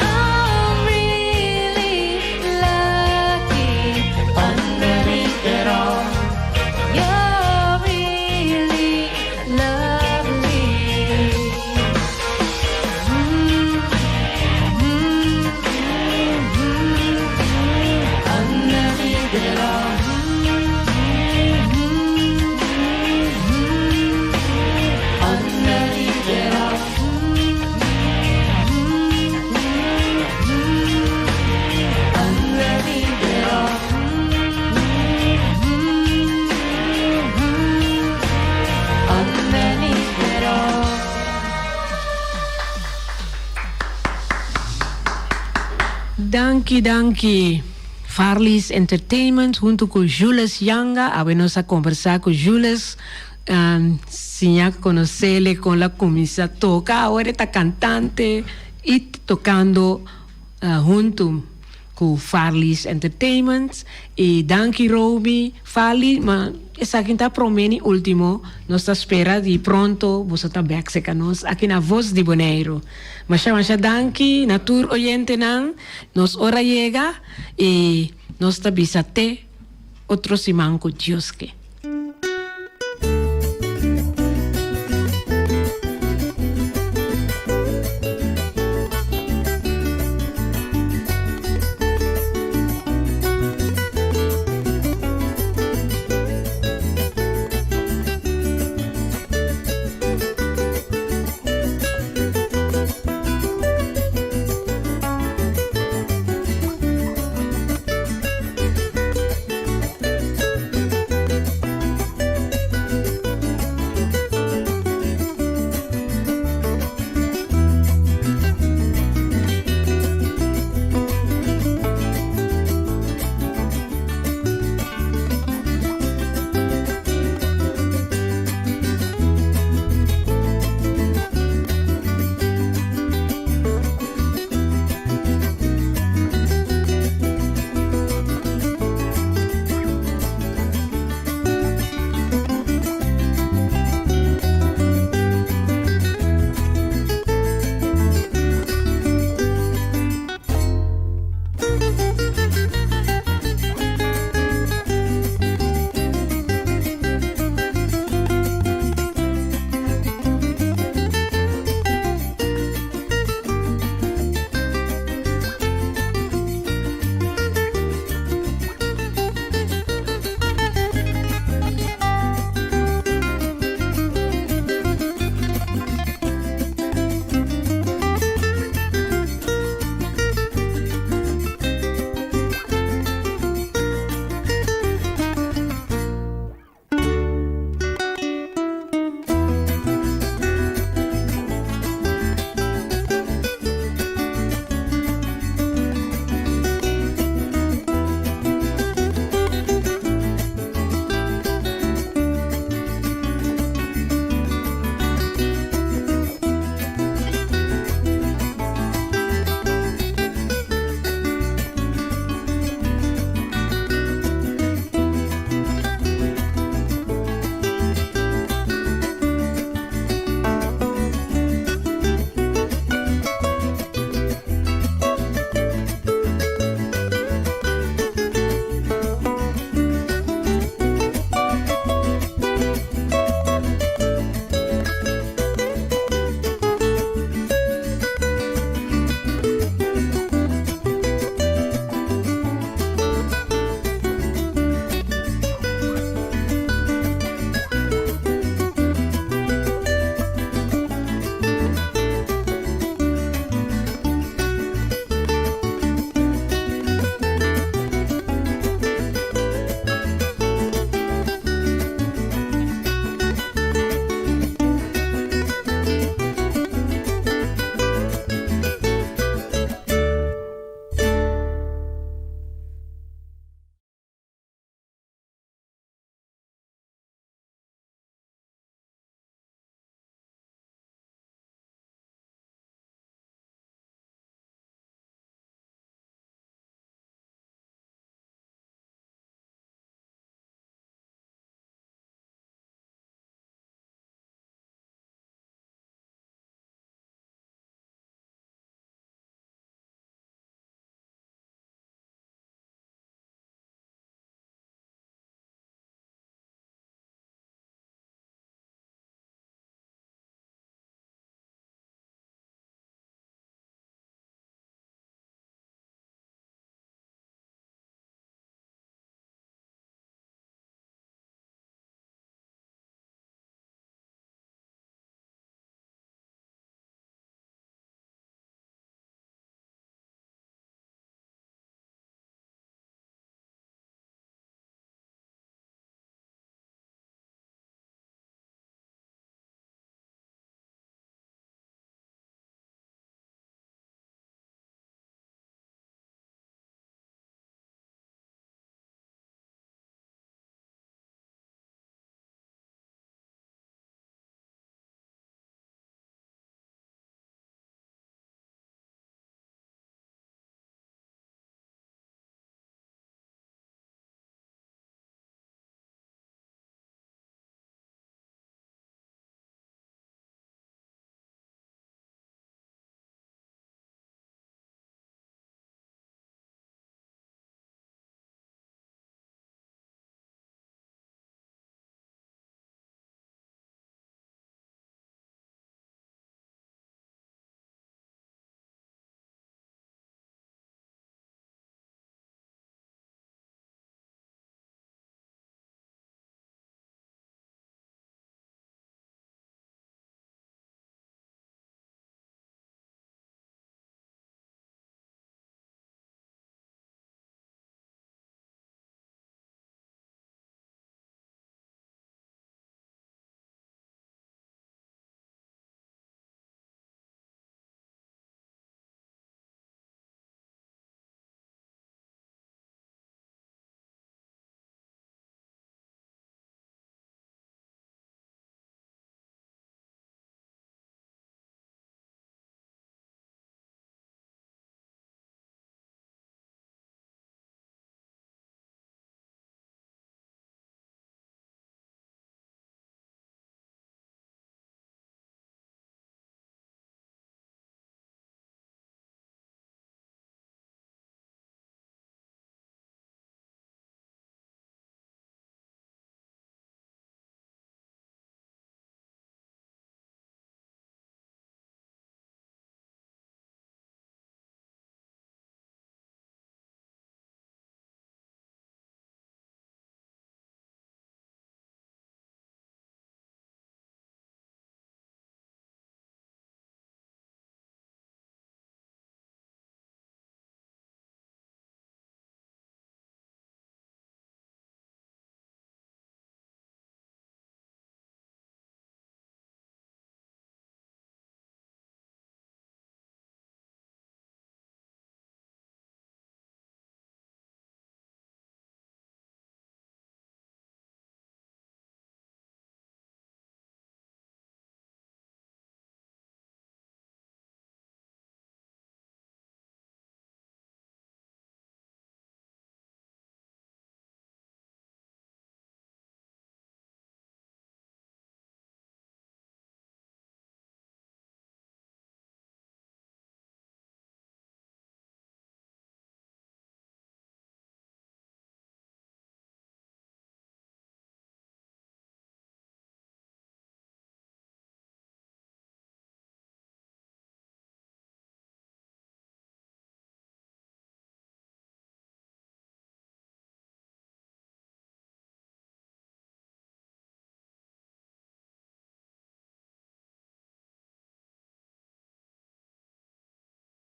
I'm really lucky underneath it all. You're really lovely. Underneath it all. Underneath it all. Underneath it all. Underneath it all. Danki, danki. Farley's Entertainment hunto cu Jules Janga. Awe nos a conversa cu Jules. Siña conocele con la cuminsa toca. Awor e ta cantante y tocando hunto cu Farley's Entertainment. Y danki Roby, Farley, ma esaki ta prome ni ultimo. Nos ta spera di pronto boso ta bek seca nos aki na Voz di Boneiru. Masha masha danki na tur oyentenan. Nos ora yega y nos ta bisa te otro siman cu Dios ke.